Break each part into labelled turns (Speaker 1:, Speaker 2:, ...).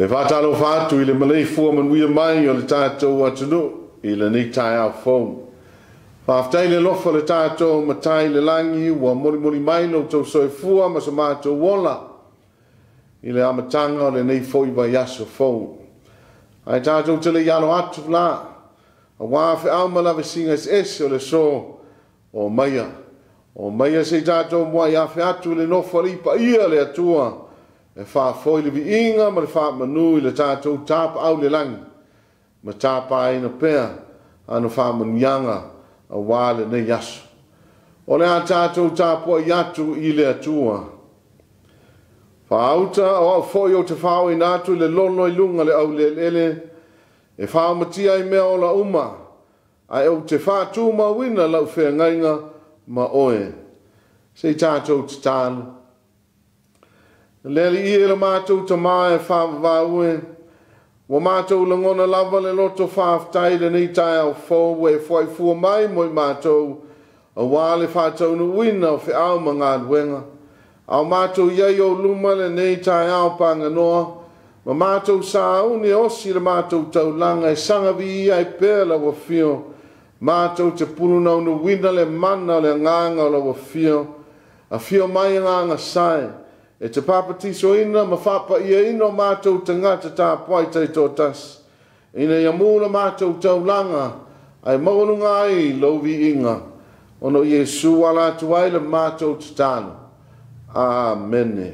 Speaker 1: E faatalofa atu i le maleifua manuia mai o le tatou atunuu i lenei taeao fou. Faafetai le alofa o le tatou Matai i le lagi ua molimoli mai lo outou soifua ma so matou ola i le amataga o lenei foi vaiaso fou. Ae tatou te le i alo atu la, aua feau ma lavesiga eseese o le aso, o maia se i tatou muai afe atu i le nofoalii paia le Atua, e faafoi le viiga ma le faamanu i le tatou tapaau le lagi, ma tapaina pea ana faamanuiaga aua lenei aso. O le a tatou tapuai atu i le Atua. Faauta o au foi o te faaoina atu i le lolo i luga le aulelele, e faamatia ai mea ola uma, ae ou te faatumauina lau feagaiga ma oe. Se i tatou tatalo. Le alii e le matou tamā e faavavaue, ua matou lagona lava le loto faafetai lenei taeao fou ua e fuaifua mai mo i matou, aua le faataunuuina o feau ma galuega. Ao matou iai o luma lenei taeao paganoa, ma matou sauni e osi le matou taulaga e sagaviia ai pea lau afio. Matou te pulunaunuina le mana o le agaga o lau afio. Afio mai agaga sae, e te papatisoina ma faapaiaina o matou tagata tapuai taitoatasi. Ina ia mu le matou taulaga, ae maualuga ai lou viiga, ona o Iesu ala atu ai le matou tatalo. Amene.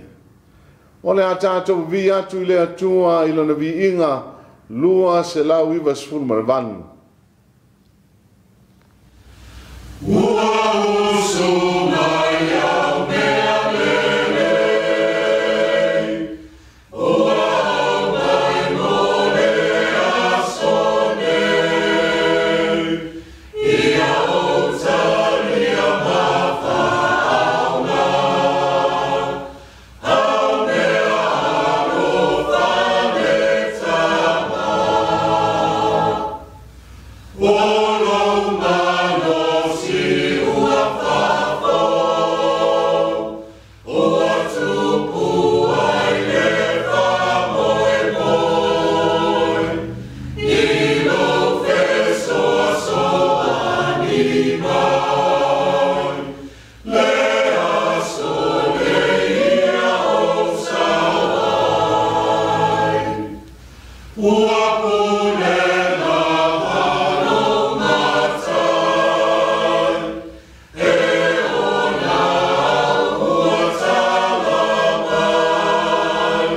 Speaker 1: O le a tatou vi atu i le Atua i lona viiga 298.
Speaker 2: Ua usu mai au mea lelei, ua aumai mo le aso nei, ia ou talia ma faaaoga, au mea alofa le Tama. O lou malosi ua faafou, ua tupu ai le faamoemoe, i lou fesoasoani mai, le aso nei ia ou sao ai. Ua pule lava lou matai, e ona au ua tala mai,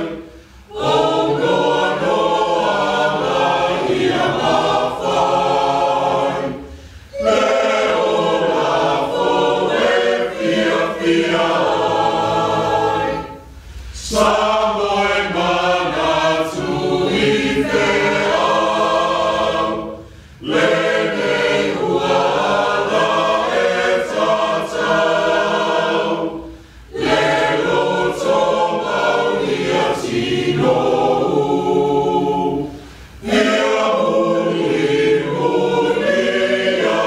Speaker 2: ou noanoaga ia mafai, le ola fou e fiafia ai. Sa moe manatu i feau, lenei ua ala e tatau, le loto mau ia tinou, ia mulimuli ia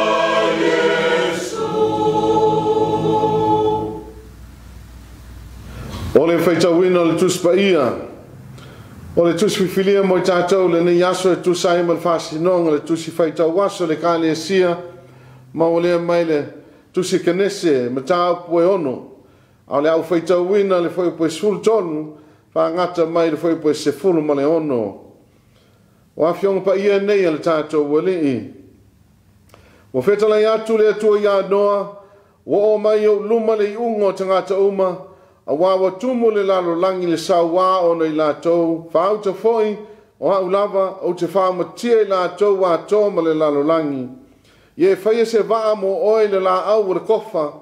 Speaker 2: Iesu.
Speaker 1: O le faitauina o le Tusi Paia, o le Tusi Filifilia mo i tatou lenei aso e tusa ai ma le faasinoga le Tusi Faitau Aso le Ekalesia, ma ua lea mai le Tusi Kenese mataupu e 6. A o le au faitauina le fuaiupu e 13, faagata mai le fuaiupu e 16. O afioga paia nei a le tatou alii. Ua fetalai atu le Atua ia Noa, ua oo mai ou luma le iuga o tagata uma, aua ua tumu le lalolagi le sauā ona i latou, faauta foi o au lava ou te faamatia i latou atoa ma le lalolagi. Ia e faia se vaa mo oe le laau o le kofa,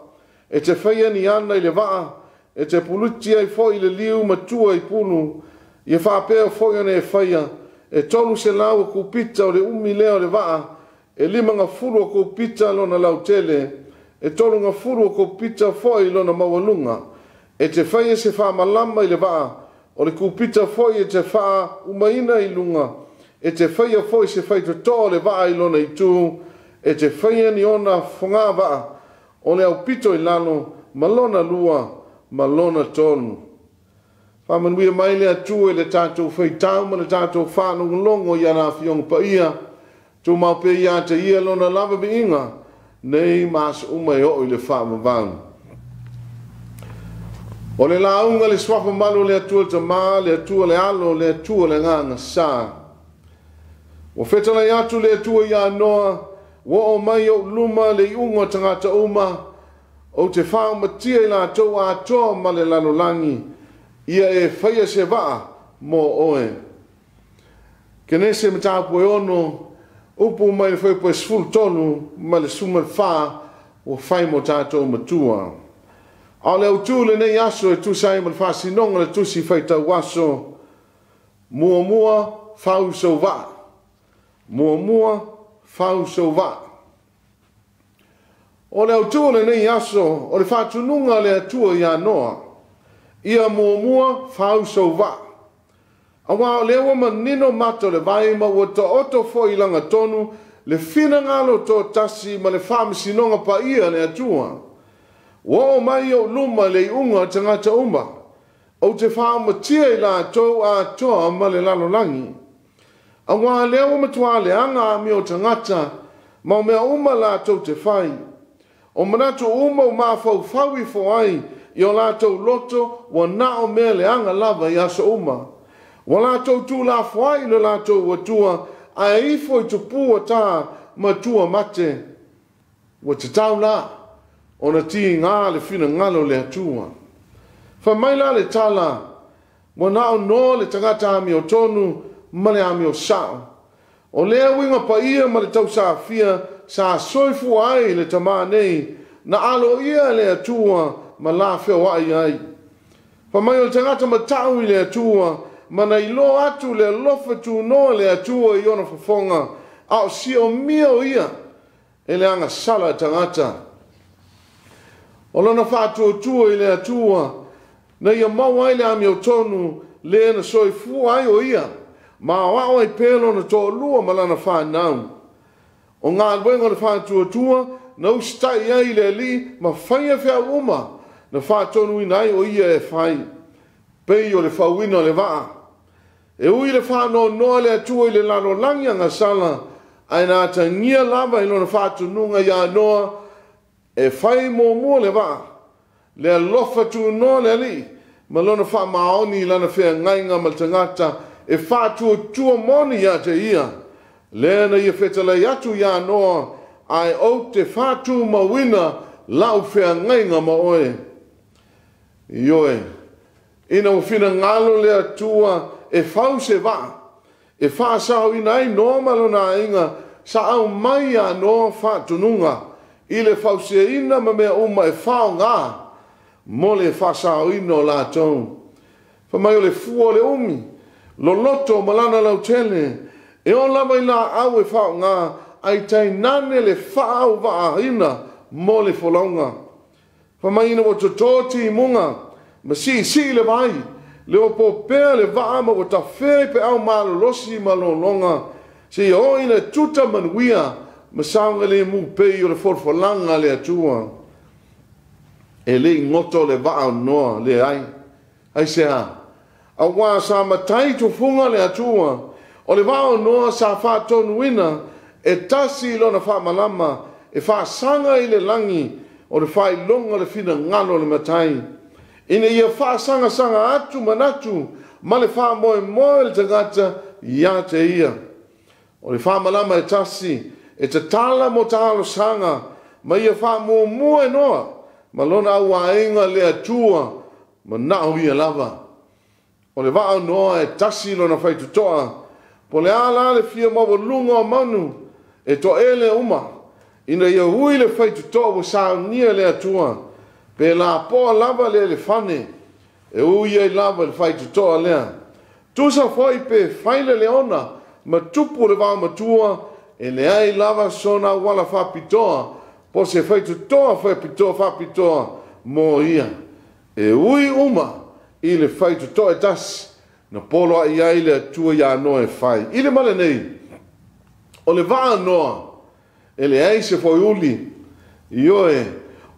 Speaker 1: e te faia ni ana i le vaa, e te puluti ai foi le liu matua i pulu, ia faapea foi ona e faia, e 300 o kupita o le umi lea o le vaa, e 50 o kupita lona lautele, e 30 o kupita foi lona maualuga. E te faia se faamalama i le vaa, o le kupita foi e te faaumaina i luga, e te faia foi se faitotoo o le vaa i lona itu, e te faia ni ona fogavaa, o le aupito i lalo, ma lona lua, ma lona tolu. Faamanuia mai le Atua i le tatou faitau ma le tatou faalogologo i ana Afioga Paia. Tumau pea ia te Ia Lona lava viiga, nei ma aso uma e oo i le faavavau. O le lauga le suafa malu o le Atua le Tama, le Atua le Alo, le Atua le Agaga Sa. Ua fetalai atu le Atua ia Noa, ua oo mai ou luma le iuga o tagata uma, ou te faaumatia i latou atoa ma le lalolagi, ia e faia se vaa mo oe. Kenese mataupu e 6, upu mai le fuaiupu e 13 ma le 14, ua fai mo tatou matua. A o le autu lenei aso e tusa ai ma le faasinoga o le tusi faitau aso, muamua fau sou vaa. Muamua fau sou vaa. O le autu lenei aso o le faatunuga le Atua ia Noa, ia muamua fau sou vaa. Aua o lea ua manino mata o le vai ma ua taoto foi i lagatonu le finagalo toatasi ma le faamasinoga paia le Atua. Ua oo mai ou luma le iuga o tagata uma, ou te faaumatia i latou atoa ma le lalolagi. Aua lea ua matua leaga amio o tagata, ma o mea uma latou te fai. O manatu uma o mafaufau ifo ai i o latou loto, ua na o mea leaga lava i aso uma. Ua latou tuulafoai i le latou Atua, ae ifo i tupua ta ma tua mate. Ua tatau la ona tiga le finagalo le Atua. Fai mai la le tala, ua na o noa le tagata amiotonu ma le amio sao. O lea uiga paia ma le tausafia sa soifua ai le tamā nei, na aloaia le Atua ma la feoai ai. Fai mai o le tagata matau i le Atua, ma na iloa atu le alofa tunoa le Atua i ona fofoga, a o siomia o ia e le agasala tagata. O lona faatuatua i le Atua, na ia maua ai le amiotonu le na soifua ai o ia, ma aoao ai pea lona toalua ma lana whanau. O galuega o le faatuatua, na usitai ai le Alii ma faia feau uma, na faatonuina ai o ia e fai, pei o le fauina o le vaa. E ui le faanoanoa le Atua i le lalolagi agasala, ae na atagia lava i lona faatunuga ia Noa, e fai muamua le vaa, le alofa tunoa le Alii, ma lona faamaoni i lana feagaiga ma le tagata, e faatuatua moni ia te ia. Lea na ia fetalai atu ia Noa, ae ou te faatumauina lau feagaiga ma oe. Ioe, ina ua finagalo le Atua e fau se vaa, e faasaoina ai Noa ma lona aiga, sa aumai ia Noa faatunuga i le fausiaina ma mea uma e faoga mo le faasaoina o latou. Fai mai o le fua o le umi, loloto ma lana lautele, e o lava i laau e faoga, ai tainane le faauvaaina mo le folauga. Fai mai ina ua toto timuga, ma siisii le vai, le opopea le vaa ma ua tafea i peau malolosi ma lologa, seia oo ina tuta manuia ma saogalemu pei o le folafolaga a le Atua. E le i goto le vaa o Noa leai. Aisea? Aua sa matai tufuga le Atua, o le vaa o Noa sa faatonuina e tasi i lona faamalama, e faasaga i le lagi o le faailoga o le finagalo o le matai, ina ia faasagasaga atu manatu ma le faamoemoe o le tagata ia te ia. O le faamalama e tasi, e tatala mo talosaga, ma ia faamuamua e Noa, ma lona auaiga le Atua, ma nao ia lava. O le vaa o Noa e tasi lona faitotoa, po le a la le fia maualuga o manu, e toele uma, ina ia ui le faitotoa ua saunia le Atua, pe lapoa lava le elefane, e ui ai lava le faitotoa lea. Tusa foi pe faile leona, ma tupu le vaomatua, e leai lava sona auala faapitoa, po se faitotoa faapitoa faapitoa mo ia. E ui uma i le faitotoa e tasi, na poloai ai le Atua ia Noa e fai. I le male nei, o le vaa Noa, e leai se foiuli. Ioe,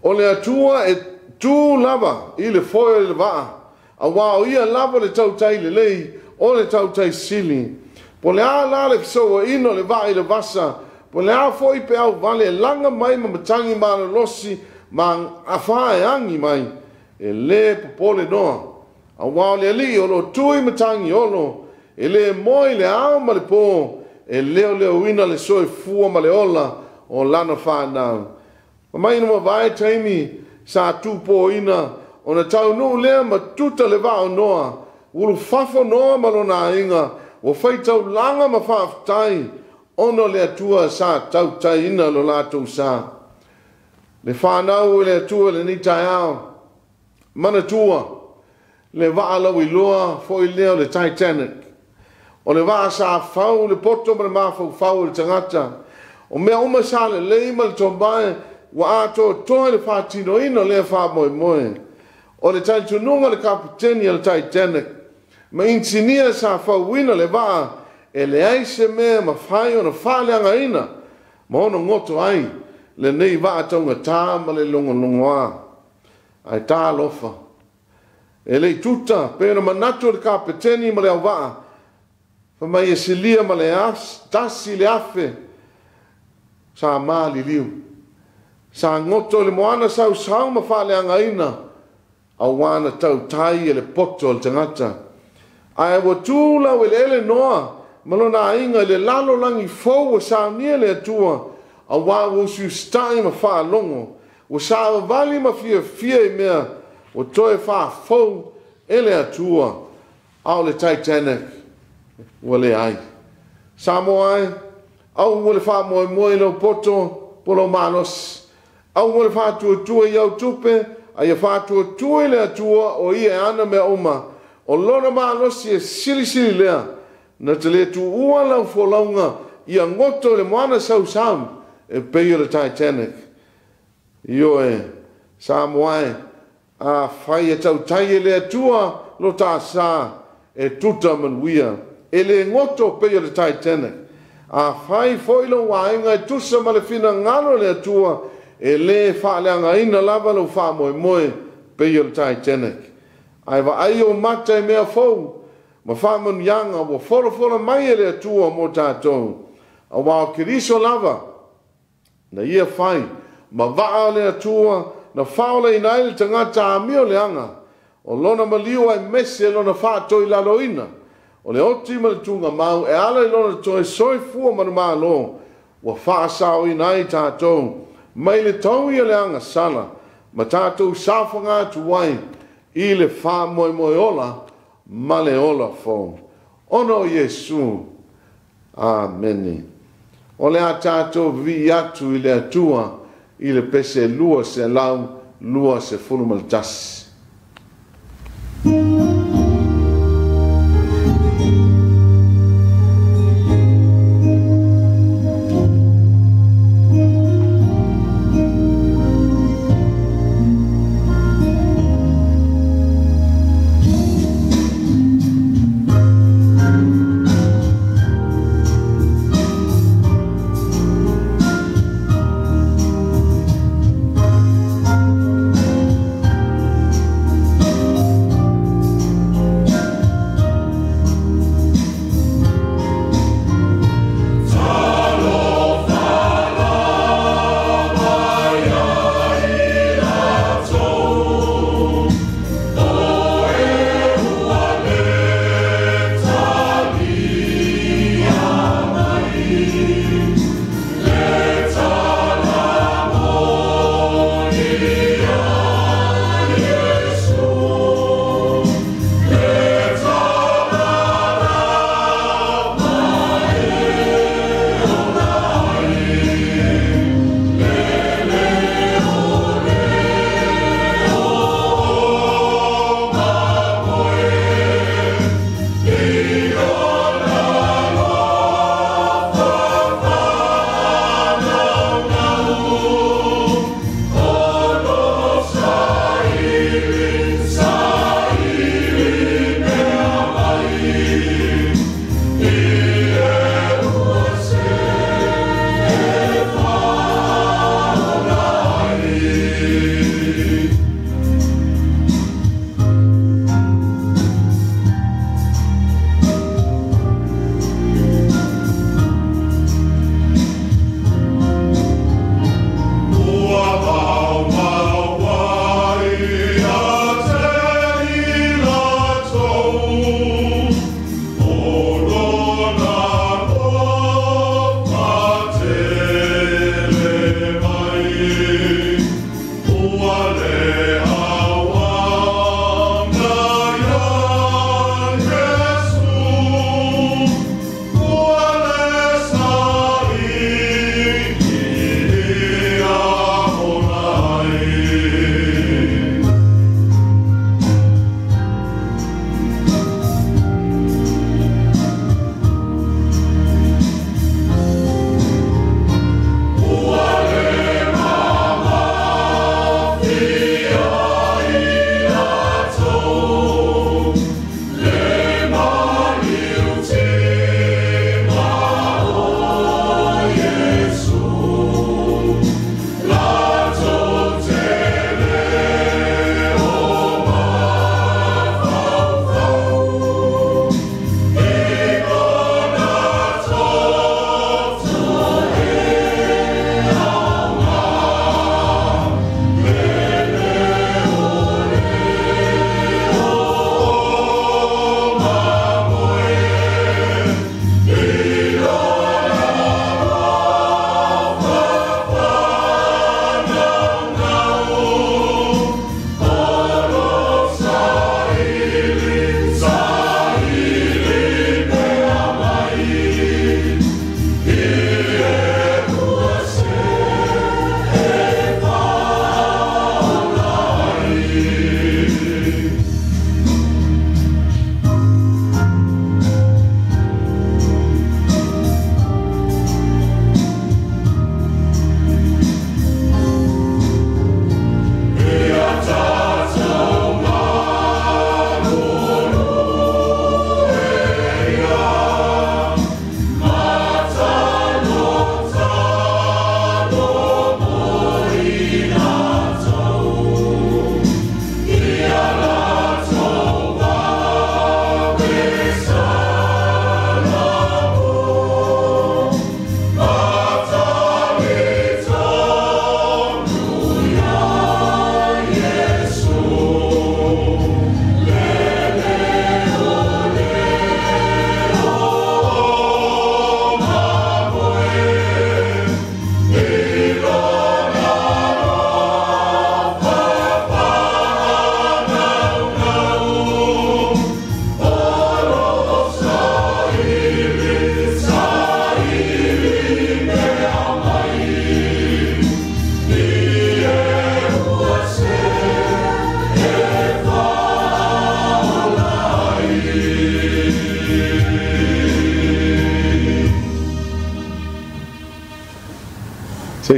Speaker 1: o le Atua e tu lava i le foe o le vaa, Auā o Ia lava le tautai lelei, o le tautai sili. Po o le a la le fesouaina o le vaa i le vasa, po o le a foi peau vale e laga mai ma matagi malolosi ma afa e agi mai, e lē popole Noa, auā o le Alii o lo o tu i matagi olo, e lē moe i le ao ma le pō, e leoleoina le soifua ma le ola o lana fanau. Fai mai ina mavae taimi sa tupōina ona taunuu lea ma tuta le vaa o Noa, ulufafo Noa ma lona aiga, ua faitaulaga ma faafetai ona o le Atua sa tautaiina lo latou sa. Le fanau i le Atua i lenei taeao, manatua le vaa lauiloa foi lea o le Titanic. O le vaa sa fau le poto ma le mafaufau o le tagata. O mea uma sa lelei ma le tomae ua atoatoa i le faatinoina o lea faamoemoe. O le talitonuga o le kapeteni o le Titanic ma inisinia sa fauina le vaa, e leai se mea e mafai ona faaleagaina ma ono goto ai lenei vaa taugata ma le logologoa. Ae talofa, e le i tuta pei ona manatu le kapeteni ma le auvaa, fai mai e silia ma le 1,000 sa maliliu. Sa goto i le moana sausau ma faaleagaina, auā na tautai e le poto o le tagata. Ae ua tu laueleele Noa ma lona aiga i le lalolagi fou ua saunia le Atua, auā ua usiusitai ma faalogo, ua savavali ma fiafia i mea ua toe faafou e le Atua. A o le Titanic ua leai. Samoa e, aua le faamoemoe i lou poto po lou malosi. Aua le faatuatua i au tupe, a ia faatuatua i le Atua o Ia e ana mea uma. O lona malosi e silisili lea, na te le tuua lau folauga ia goto i le moana sausau e pei o le Titanic. Ioe, Samoa e, afai e tautai e le Atua lo ta sa, e tuta manuia, e le goto pei o le Titanic. Afai foi lou aiga e tusa ma le finagalo o le Atua, e lē faaleagaina lava lou faamoemoe pei o le Titanic. Ae vaai ou mata i mea fou ma faamanuiaga ua folafola mai e le Atua mo tatou, auā o Keriso lava na Ia fai ma vaa o le Atua na faaolaina ai le tagata amio leaga, o lona maliu aemaise lona faatoilaloina, o le oti ma le tugamau e ala i lona toe soifua manumalo ua faasaoina ai tatou mai le taui o le agasala ma tatou saofaga atu ai i le faamoemoe ola ma le ola fou. Ona o Iesu. Amene. O le a tatou vivii atu i le Atua i le pese 221.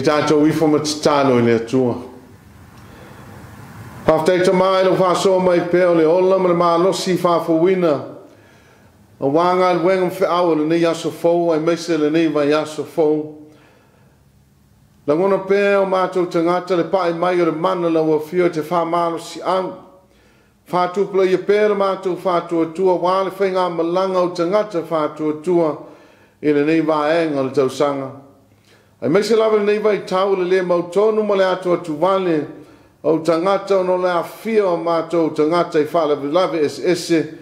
Speaker 1: tatou ifo ma tatalo i le Atua. Faafetai Tamā i lou faasoa mai pea o le ola ma le malosi faafouina aua galuega ma feau o lenei aso fou aemaise lenei vaiaso fou. Lagona pea o matou tagata le pa'i mai o le mana lau Afio e te faamalosi'au. Faatupulaia pea le matou faatuatua aua le faigamalaga o tagata faatuatua i lenei vaega o le tausaga. Aemaise lava lenei vaitau i le le mautonu ma le atuatuvale o tagata ona o le aafia o matou tagata i faalavelave eseese,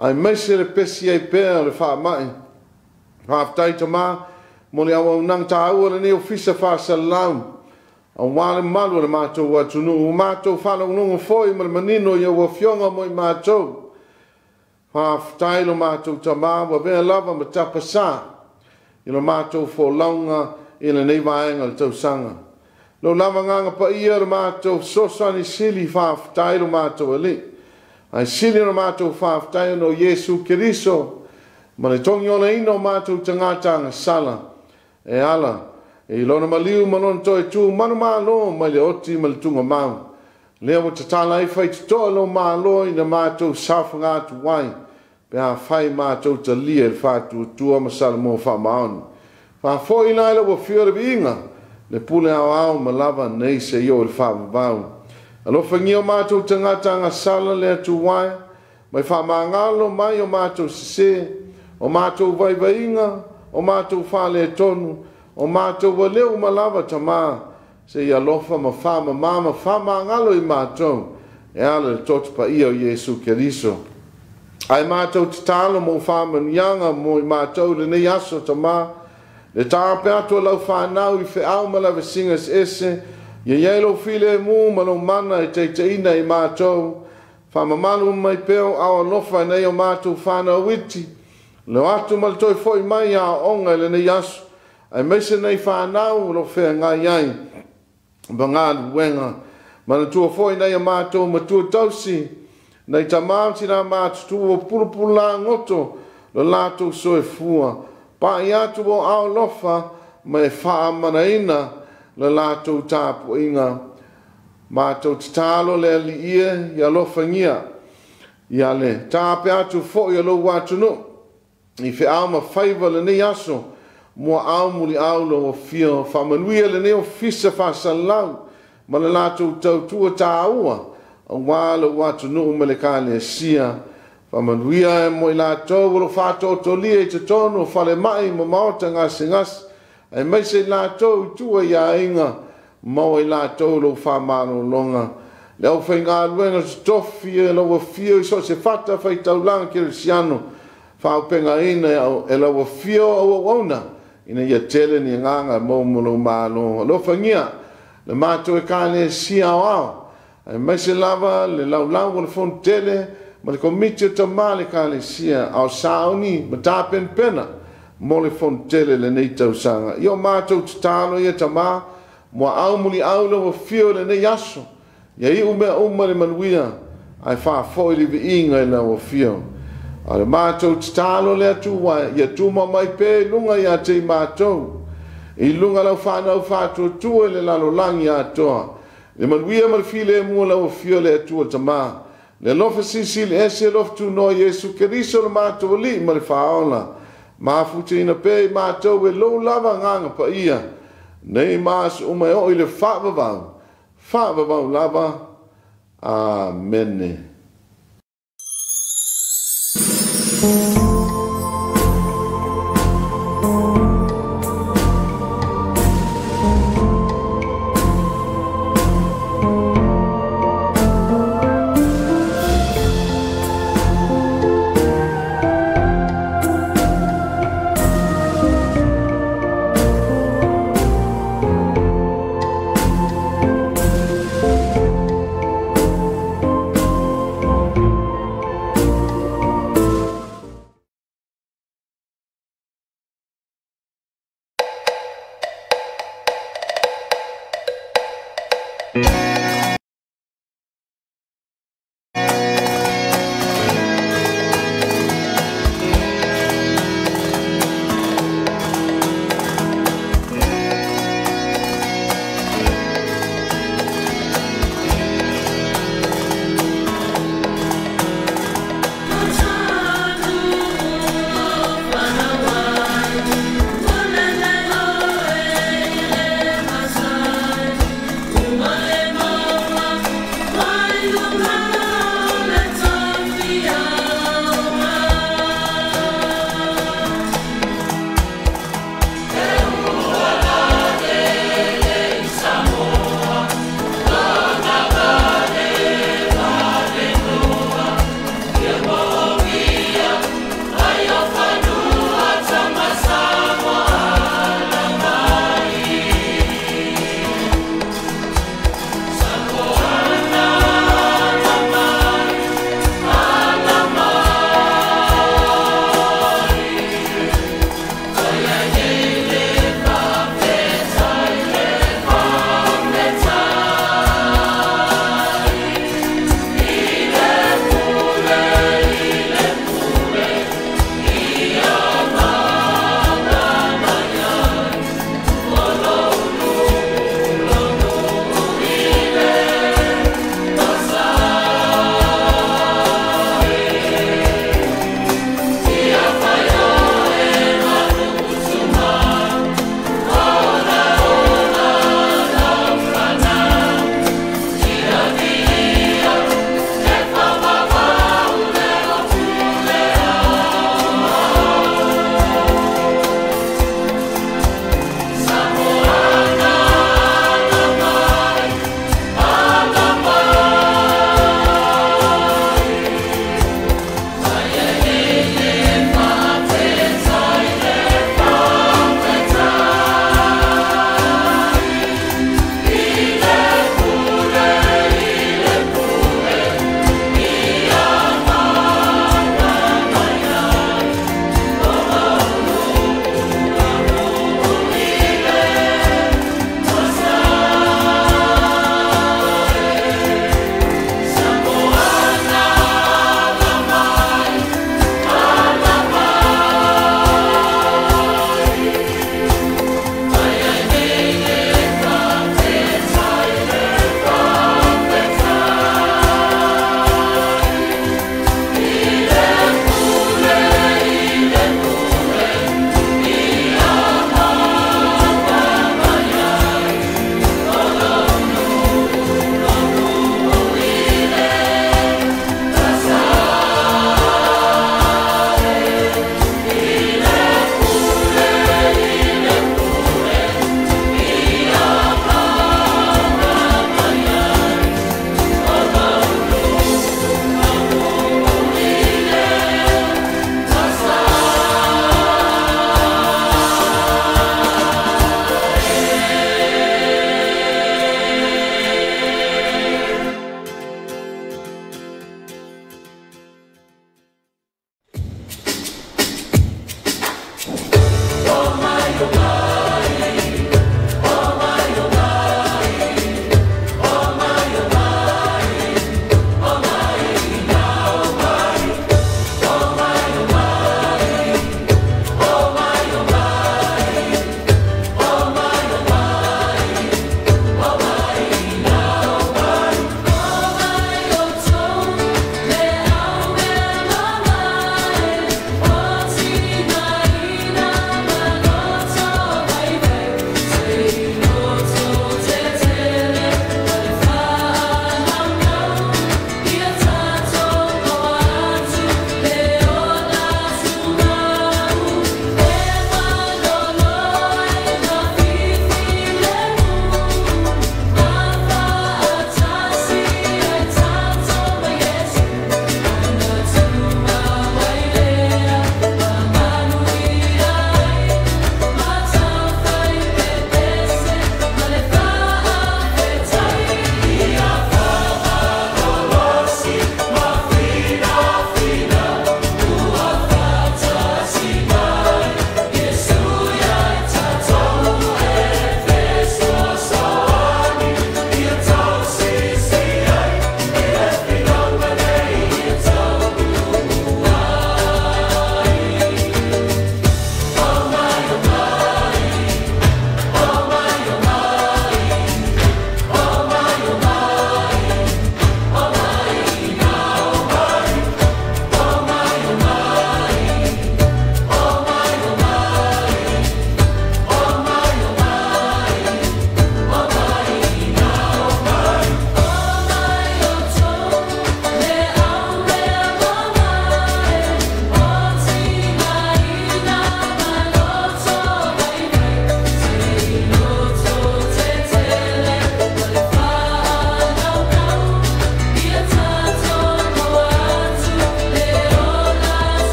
Speaker 1: aemaise le pesi ai pea o le faamai. Faafetai Tamā mo le auaunaga taua o lenei ofisa faasalalau aua le malu o le matou atunuu. Ua matou faalogologo foi ma le manino i au afioga mo i matou. Faafetai lo matou Tamā ua avea lava ma tapasā i lo matou folauga i lenei vaega o le tausaga. Lou lava agaga paia lo matou fesoasoani sili, faafetai lo matou Alii. Ae sili ona matou faafetai ona o Iesu Keriso ma le togiolaina o matou tagata agasala e ala i lona maliu ma lona toe tu manumalo mai le oti ma le tugamau. Lea ua tatala ai faitotoa lou malo ina matou saofaga atu ai pe afai matou talia i le faatuatua ma Salamo faamaoni. Faafoi la i lau Afio le viiga, le pule aoao ma lava nei seia oo i le faavavau. Alofagia o matou tagata agasala le Atua e, mai faamagalo mai o matou sese, o matou vaivaiga, o matou faaletonu, o matou aleu uma lava Tamā, se i alofa ma faamama ma faamagalo i matou, e ala i le toto paia o Iesu Keriso. Ae matou tatalo mo faamanuiaga mo i matou i lenei aso Tamā, le taape atu o lau fanau i feau ma lavesiga eseese, ia i ai lou filemu ma lou mana e taitaiina i matou. Faamamalu mai pea o ao alofa i nai o matou fanau iti, le o atu ma le toe foi mai i aoaoga i lenei aso, aemaise nai fanau o lo o feagai ai ma galuega. Manatua foi nai a matou matua tausi, nai tamā ma tinā matutua ua pulapulagoto lo latou soifua. Pa'i atu o ao alofa ma e faamanaina le latou tapuaiga. Matou tatalo le Alii e, ia alofagia ia le taape atu foi o lou atunuu i feau ma faiva lenei aso muaau muliau lou afio. Faamanuia lenei ofisa faasalalau ma le latou tautua taua aua lou atunuu ma le Ekalesia. Faamanuia mo i latou o lo o faatootolia i totonu o falemai ma maota gasegase, aemaise i latou i tua i aiga, maua i latou lou faamalologa. Le aufaigaluega totofi e lau afio i so o se fata faitaulaga kerisiano, faaaupegaina e lau afio o auauauna, ina ia tele ni agaga e maua mo lou Malo. Alofagia le matou Ekalesia Aoao, aemaise lava le laulau o le Fono Tele ma le Komiti o Tamā a le Ekalesia, a o sauni ma tapenapena mo le Fono Tele lenei tausaga. Ia o matou tatalo ia Tamā, muaau muliau lau afio i lenei aso, ia iu mea uma i le manuia, ae faafoi le viiga i lau afio. A o le matou tatalo le Atua, ia tuma mai pea i luga ia te i matou, i luga lau fanau faatuatua i le lalolagi atoa, le manuia ma le filemu o lau afio le Atua Tamā, le alofa silisili ese, alofa tunoa Iesu Keriso le matou Alii ma le Faaola, mafutaina pea i matou e lou lava agaga paia, nei ma aso uma e oo i le faavavau, faavavau lava. Amene.